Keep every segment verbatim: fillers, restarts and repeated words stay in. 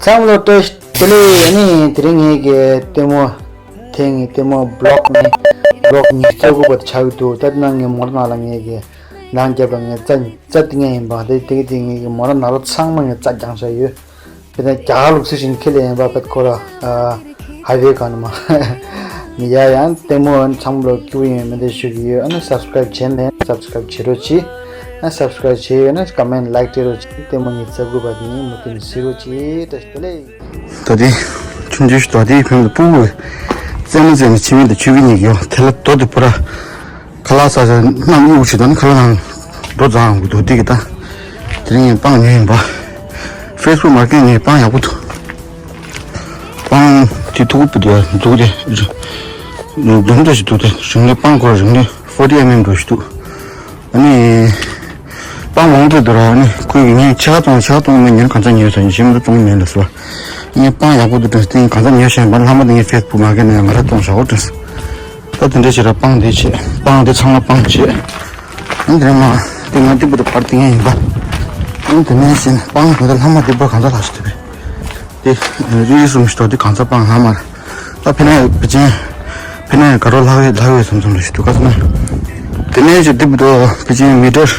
ཚང་མ་ལ་བཀྲ་ཤིས་བདེ་ལེགས། ཨ་ནི་དེ་རིང་ངེད་ཀྱི་ལྟད་མོ། ཐེངས་ངེད་ལྟད་མོ་བི་ལོག་ནི་བི་ལོག་ཉི་ཤུ་རྩ་དགུ་པ་དེ་ཆགས་ཀྱི་འདུག་ད་དེ་ནང་ངས་མོ་ཊ་ནང་ལ་ངེད་ཀྱི་ནང་རྒྱབ་ལ་ངས་རྩྭ་རྩྭ་འདི་ངས་ཡིན་པ་དེ་དེ་གི་དེ་ངེད་ཀྱི་མོ་ཊ་ནང་ལོགས་ཚང་མ་ངས་རྩྭ་རྒྱང་ཤ་ཡོད། དེ་ནས་རྒྱ་གར་ལུགས་སྲོལ་བཞིན་ཁྱེར་ལ་ཡིན་པ་བེད་ཁོ་ར་ཧའི་ཝེ་གང་ནས་མ། ཡ་ཡང་ལྟད་མོ་ཚང་མ་ལོ་སྐྱིད་པོ་ཡོང་བའི་སྨོན་འདུན་ཞུ་གི་ཡོད། ཨ་ནི་སབ་སི་ཀ་རེབ་བྱས་མེད་སབ་སི་ཀ་རེབ་བྱེད་རོགས་གྱིས། ཨ་སབ་སི་ཀ་རེབ་བྱས་ཡོད་ན་ཀོ་མེན་ཊི་ལའེག་སྤྲད་རོགས་གྱིས། ལྟད་མོ་ཉི་ཤུ་རྩ་དགུ་པ་དེ་ཡིན་མུ་མཐུད་ནས་གཟིགས་རོགས་གྱིས། བཀྲ་ཤིས་བདེ་ལེགས། ད་དེ་ཆུང་ཆུང་ཞིག་ད་དེའི་ཕན་ལ་སྤུ་གུ་རྩེད་མོ་རྩེ་ནས་ཕྱི་མིག་དང་ཆུ་བི་ཉིད་ཡོད་དེ་ལ་རྡོ་དེ་པུ་ར། ཁ་ལག་ཟ་ས་གནམ་གཡུག་བྱེད་དང་ཁ་ལག་ནང་རྡོ་འཛག་ཡོང་གི་འདུག་འདི་གི་ད། དེ་རིང་ངས་སྤང་ཉོས་ཡིན་པ། ཧྥེ་སི་བུག་མར་ཀེཊ་ནས་སྤང་ཡག་པོ་འདུག་སྤང་དེ་ཐུག་པོ་དེ་འཛུགས་ཏེ། འཛུམ་འདྲ་ཞིག་འདུག་སྟེ་རིང་ནས་སྤང་སྐོར་རིང་ནས་ཕོར་ཊི་ཨེམ་ཨེམ་འགྲོ་ཞིག་འདུག་ཨ་ནི། སྤང་མང་པོ་འདུག་ར། ཨ་ནི་ཁོས་ཀྱི་ངས་ཕྱེད་ཀ་བཙོང་ཕྱེད་ཀ་བཙོང་མེད་ཉོན་གང་ཚ་ཉོས་ཟ་ཉོན་ཞིམ་དུ་བཙོང་མེད་ལ་སོ། ངས་སྤང་ཡག་པོ་འདུག་དྲན་སྟེ་གང་ཚ་ཉོས་ཤེས་པ་ལྷག་མ་དེ་ངས་ཧྥེ་སི་བུག་མར་ཀེཊ་ནས་ང་ར་བཙོང་བཞག་འོ་དྲན། ད་དེ་འདྲ་བྱས་ར་སྤང་དེ་བྱས་སྤང་དེ་ཚང་མ་སྤང་བྱས། ཨ་ནི་དེ་མ་དེ་ང་དེ་བུ་དེ་བར་དེ་ངས་ཡིན་པ། ཨ་ནི་དེ་ནས་བྱས་ནས་སྤང་དེ་ལ་ལྷག་མ་དེ་བུ་གང་ཚ་ལྷག་ཞིག་དེ་བས། དེ་རི་རི་གསུམ་ཞིག་དོ་དེ་གང་ཚ་སྤང་ལྷག་མ་ར། ད་ཕི་ན་ཕི་ཅན་ཕི་ན་དགའ་རོགས་ལྷག་ཡོད་ལྷག་ཡོད་བསམ་བསམ་ལ་ཞིག་འདུག་ག་ཚ་ན། དེ་ནས་ཅིག་དེ་བུ་དོ་ཕི་ཅན་མི་ཊར་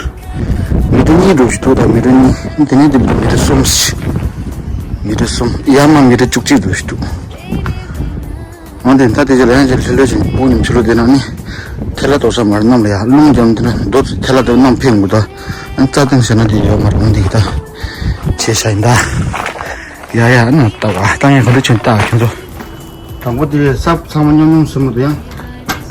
མི་ཊར་གཉིས་འགྲོ་ཞིག་འདུག་ད་མི་ཊར་གཉིས་དེ་ནས་དེ་བུ་མི་ཊར་གསུམ་ཞིག་མི་ཊར་གསུམ་ཡར་མར་མི་ཊར་བཅུ་གཅིག་འགྲོ་ཞིག་འདུག་འོན་ཏེ་ད་དེ་ཅི་ལན་ཅིག་ལྷོད་ལྷོད་ཅིག་འོ་ནི་ཆུ་ལོ་དེ་ན་ནི་ཐལ་ལ་དོ་ས་མར་གནམ་ལ་ཡ་རླུང་རྒྱབ་དེ་ན་རྡོ་ཐལ་ལ་དོ་གནམ་འཕེན་དགོས་ད། རྩྭ་ཐང་ཟེར་ན་དེ་ཡོད་མ་རུང་འདི་གི་ད་བྱས་ཤ་ཡིན་ད། ཡ་ཡ་ན་ལྟ་བ་ལྟ་ངན་ག་འདྲ་ཆེན་ལྟ་ཁྱོད་ཚོ། དང་པོ་དེ་སབ་ཚང་མ་མཉམ་མཉམ་ཟིན་མ་དུ་ཡང་།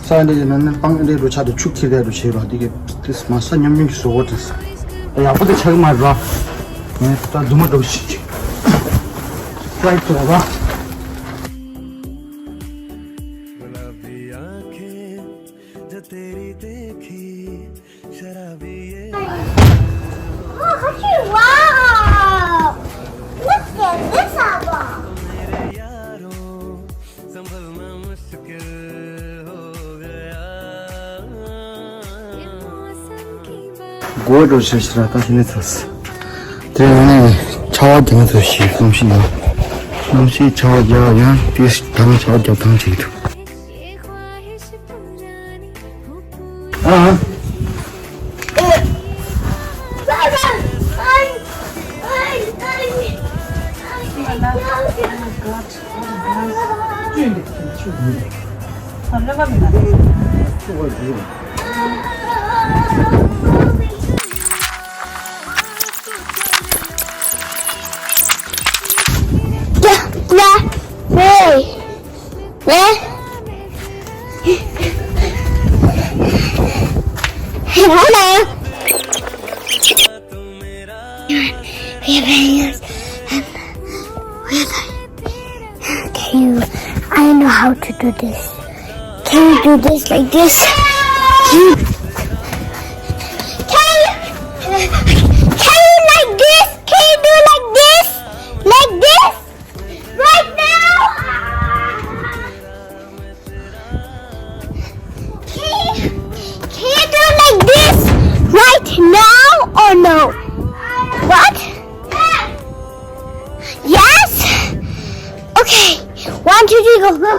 ས་འདྲ་ཡིན་ན་ནི་སྤང་འདྲ་རུ་ཆ་དུ་ཆུ་ཁྱེར་རེ་རུ་བྱེད་རོགས་འདི་གི་དེ་མ་ས་མཉམ་མཉམ་གྱི་བཟོ་བོ་དེ། ད་ཡག་པོ་དེ་ཆགས་མ་རོགས། ངས་ད་རྫུན་མ་འགྲོ་ཞིག་ཅིག་ཕ་ལའི་ཊི་དུ་ར་བ། गुलाबी आंखें जो तेरी देखी शराबी ये Wow! Look at this album! मेरे यारों संभलना मुश्किल हो गया। ये मौसम की बात སྒོ་འགྲོ་ཆ་ཤི་ར་ད་ཤི་ནི་ཚོས། དེ་ནས་ཆར་པ་དེ་ནི་ཚོས་ཤི་གསུམ་ཤི་ཡོད། གནམ་གཤིས་ཆར་པ་རྒྱག་ཡང་དེ་དང་ཆར་པ་རྒྱག་དང་བྱེད་ཀྱི་འདུག Hey. Hello. Can you? I know how to do this. Can you do this like this? Can you? Can you? Can you like this? Can you do like this? Like this? Right now? Can you, can you do like this right now or no? What? Yes? Okay. One, two, three, go, go.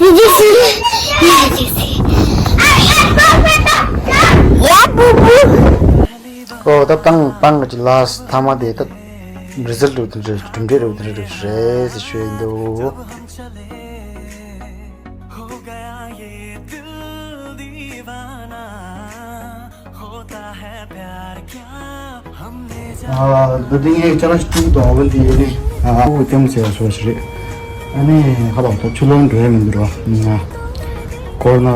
Did you see? Yeah, did you see? Yeah, boo boo. ཨོ་ད་བཏང་བཏང་གི་ལ་ཐ་མ་དེ་ད་རི་ཛལ་ཊི་འདུག་དེ་འདྲ་གྲུབ་འབྲས་འདུག་དེ་འདྲ་རེད་ཟེར་ཞུ་ཡི་འདུག་ཨ་འདི་ངས་ཅ་ལག་ཅིག་དང་འོ་འདི་ཡིན་ནི། ཨ་ཨ་ཁུ་ལྟད་མོ་བྱས་སོ་ཞིག་རེད། ཨ་ནི་ཧ་ལམ་ད་ཆུ་ལོག་འགྲོ་ཡ་མི་འདུག་ར། ང་ཀོ་རོ་ན་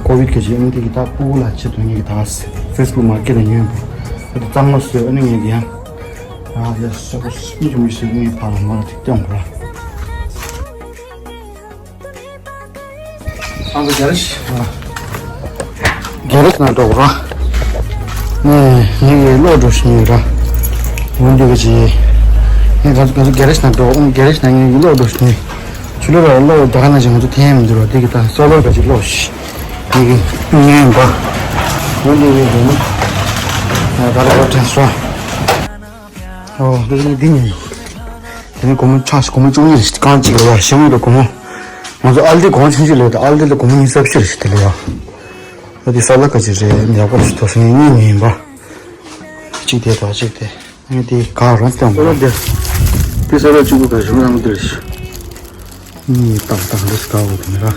ཀོ་བིད་གི་ཅིག་ཨ་ནི་དེ་གི་ད་ཕྲུ་གུ་ལ་ཆེད་དུ་ངས་གི་ད་ཧྥེ་སི་བུག་མར་ཀེཊ་ལ་ཉོས་པ། ཨ་དེ་གཙང་མ་བཟོས། ཨ་ནི་ངས་གི་ཡང་ཨ་ཡ་ས་ཁོ་སུ་མི་ཆུང་མི་སུ་ངས་ཕ་ལ་མ་ལ་དེ་སྟོན་དགོས་ར། ཨ་ཁུ་རྒྱ་རི་ཤི། རྒྱ་རི་ཤི་ན་འགྲོ་ར། ངས་ངས་གློག་འགྲོ་ཤི་ནི་ར། འོན་ཏེ་གི་ཅི། ངས་ག་ག་རྒྱ་རི་ཤི་ན་འགྲོ། ཨོ་རྒྱ་རི་ཤི་ན་ངས་གློག་འགྲོ་ཤི་ནི། ཆུ་ལོག་ར་ལོག་རྒྱ་གར་ནང་བཞིན་ང་ཚོ་ཐེན་མི་འདུག་ར། དེ་གི་ད་སོ་ལོ་ག་ཅིག་ལོག་ཤི། དེ་གི་ཉན་པ། འོ་འདི་གི་དེ་ནི་ད་ར་བ་ཏྲན་སོ། ཨོ་དེ་ནི་འདི་ཉན། དེ་ནི་སྒོར་མོ་ཆ་སྒོར་མོ་བཅུ་གཉིས་རེད། རྐང་གཅིག་ལ་ཡ་ཞིམ་འདུག་སྒོར་མོ། ང་ཚོ་ཨལ་ཌི་གོང་ཆུང་ཆུང་ལས་ད་ཨལ་ཌི་ལ་སྒོར་མོ་ཉི་ཤུ་རྩ་བཞི་རེད། དེ་ལ་ཡ། ཨོ་དེ་སོ་ལོ་ག་ཅིག་རེད། ཡག་པོ་ཞིག་ཐོག་སོང་ཡིན་ཉན་པ། གཅིག་དེ་དང་གཅིག་དེ། ཨ་ནི་དེ་ག་རང་བཏང་བ། དེ་དེ་ས་ར་གཅིག་པུ་ག་ཞུ་རང་དེར་ཞུ། ཨ་ནི་ཏག་ཏག་འདི་སྐ་བོ་དེ་ར། ཨ་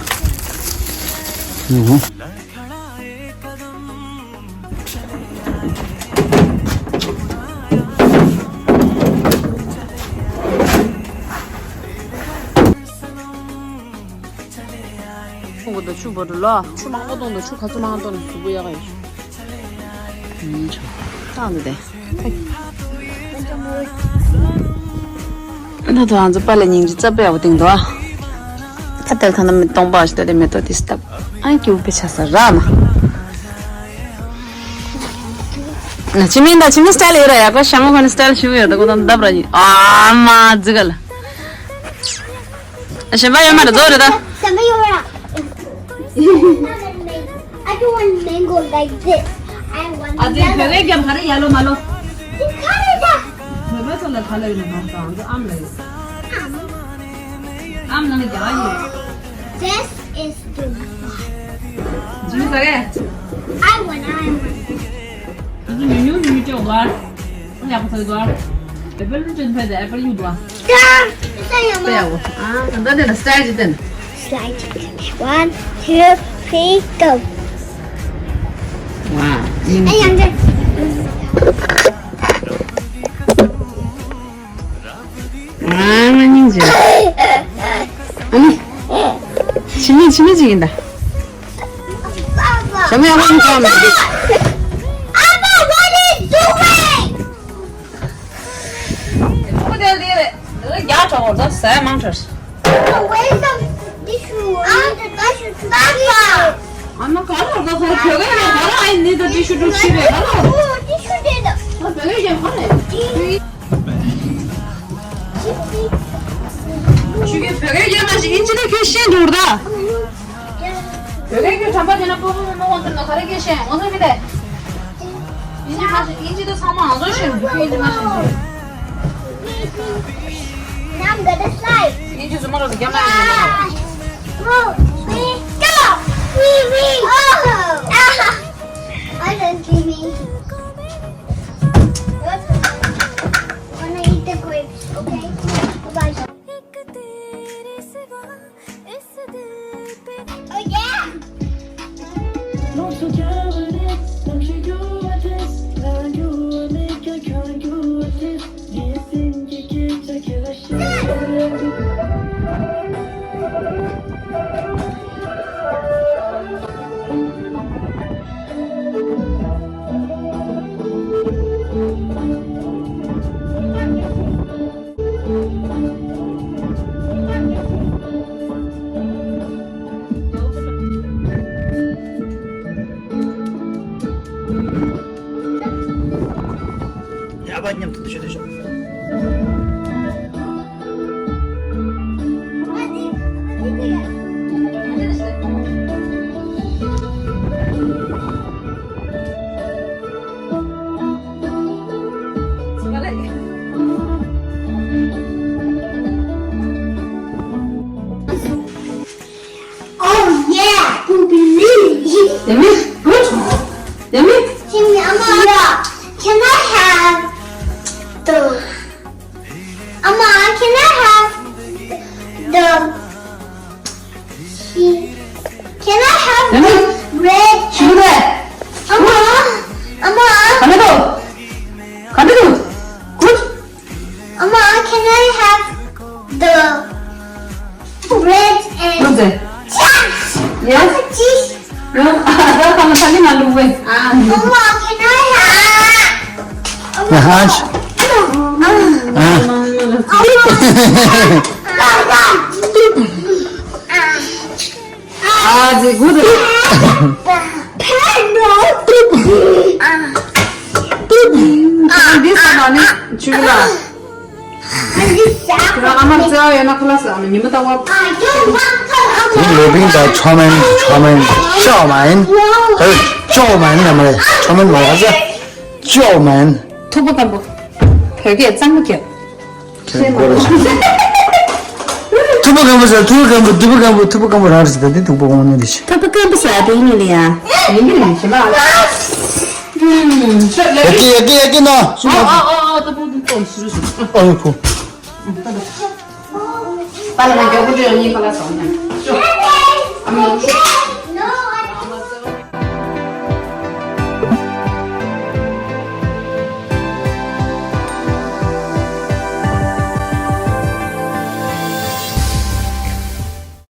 ནི། ཁོང་གི་ཆུ་བོ་རུ་ལོ། ཆུ་མང་པོ་གཏོང་དང་། ཆུ་ག་ཚོད་མང་གཏོང་ན་གཟུགས་པོ་ཡག་ག་ཡོད། ཨ་ནི་ཆུ་བཏང་འདི་དེ། ད་དུང་ང་ཚོ་པཱ་ལགས་སྙིང་རྗེ་རྩ་དཔེ་ཡག་པོ་བཏིང་འདུག་ཨ། ད་དེར་ཐང་ན་མེ་ཏོག་པ་ཞིག་ད་དེ་མེ་ཏོག་དེ་སྟབས་ཨ་ནི་སྐྱིད་པོ་དཔེ་ཆགས་ས་ར་མ། ན་ཆི་མིན་ད་ཆི་མིན་སི་ཊལ་ཡོད་ར། ཡག་པོ་ཤང་མོ་ཁོ་ནི་སི་ཊལ་ཞིག་ཡོད་ད། ཁོ་ད་འདབ་ར་ཡིན་ཨ་མ་ཛི་ག་ལ། གཞན་པ་ཡོད་མ་རེད། རྫོགས་རེད་ད། གཞན་པ་ཡོད་ར། I don't want mango like this. I want ཨ་ཙི། བོད་པའི་རྒྱབ་ག་རེ་ཡ་ལོ་མ་ལོ། འདི་ག་རེ་ད། བོད་པའི་ཚོ་ལ་ག་ལ་ཡོད་ན་མ་ས་ཨང་ཙི་ཨམ་ལ་ཡོད། ཨམ་ལ་ནི་རྒྱ་གར་ཡོད། This is the ཇིམ་ཟ་གས། I want, I want. ཨ་ཙི་ཉུང་ཉུང་ཉུང་ཉུང་ཅོག་ལ། ཡག་པོ་ཚོད་དོ། Apple ཅན་ཕེ་དེ་apple ཡུ་དོ། ད་ད་ཡ་མ། ད་ཡ་བོ། ཨ་ད་ད་དེ་ན་style ཅི་དེ་ན། Style ཅི་དེ་ན། One, two, three, go. ཝ། ཨ་ཡང་དེ། ང་ང་སྙིང་རྗེ། ཨ་ནི། ཕྱི་མི་ཕྱི་མི་ཅིག་ཡིན་ད། ཞྭ་མོ་ཡག་པོ་ཞིག་ཐོགས་མེད། Papa, what is doing? ཁོ་དེ་ལ་དེ་རེད། རྒྱ་གྲོགས་ད་ཟས་མང་དྲགས། Where's the tissue? I want the tissue. Papa. ཨ་མ་ག་རེ་ད་ཁོ་བོད་སྐད་ཡང་ག་རེ་ཨ་ནི་ད་tissue འགྲོ་ཤི་རེད་ག་རེ། Oh, tissue did. ད་བོད་སྐད་ཡང་ག་རེ། ཆུ་གི་བོད་སྐད་ཡང་མ་ཤེས་ཨིན་ཇི་ལ་ཁྱོད་ཤེས་འགྲོ་ད། བོད་སྐད་ཁྱོད་དྲན་པ་བྱས་ན་སྤོ་བོ་མོ་མོ་ཁོང་ཚོ་ལ་ག་རེ་སྐད་ཤེས་ངོ་ཚ་མི་དེ། ཨིན་ཇི་མ་ཤེས་ཨིན་ཇི་དེ་ཚང་མ་ང་ཚོ་ཤེས་འགྲོ་ཁྱོད་ཨིན་ཇི་མ་ཤེས་འགྲོ། Now I'm gonna slide. ཨིན་ཇི་ཚོ་མ་རོ་རྒྱ་མ་ཡིན་ནོ། Go! Go! Wee wee! Oh! Ah! I don't give me. Wanna eat the grapes, okay? Bye. Oh yeah! ཡག་པ་མཉམ་དུ་ཤོད་དུ་ཤོག Oh yeah, who believe? Yummy, good. Yummy. Jimmy, I'm a, can I have the, Mama, can I have the, can I have the bread? Sugar. Mama, Mama. Come here. Come here. Good. Mama, can I have the bread and cheese? Yes. Cheese. Mama, can I have? ཨ་ཙི་གུ་དེ། འདི་ས་ན་ནི་ཆུ་ལ། ཁྱེད་རང་ཨ་མར་བརྩེ་བ་ཡོད་ན་ཁ་ལག་ཟ། ཨ་མ་ཉི་མ་ལྟ་བ། འདི་ལོ་པིང་དང་ཆོ་མེན། ཆོ་མེན། ཅོ་མེན། ད་ཅོ་མེན་ཡང་མ་རེད། ཆོ་མེན་མ་རེད། ཨ་ཅོ་མེན། ཐུག་པ་སྐམ་པོ། བོད་སྐད་གཙང་མ་རྒྱབ། ཐུག་པ་སྐམ་པོ་ཟེར། ཐུག་པ་སྐམ་པོ། ཐུག་པ་སྐམ་པོ། ཐུག་པ་སྐམ་པོ་རང་རེད་ཟེར། ད་འདི་ཐུག་པ་སྐམ་པོ་ནི་རེད། ཐུག་པ་སྐམ་པོ་ཟེར་དེ་ཡིན་ནི་ཡ། ཡིན་གྱི་རེད་ཞེ་མ། ཡ་ཀི་ཡ་ཀི་ཡ་ཀི་ན་སུ་ཨ་ཨ་ཨ་ཨ་ད་པུ་ཏོ་སུ་རུ་སུ་ཨ་ཡོ་ཁོ། པ་ལ་ན་མགྱོགས་པོ་འགྲོ་ཡོང་། གཉིས་པ་ལ་སོང་ན།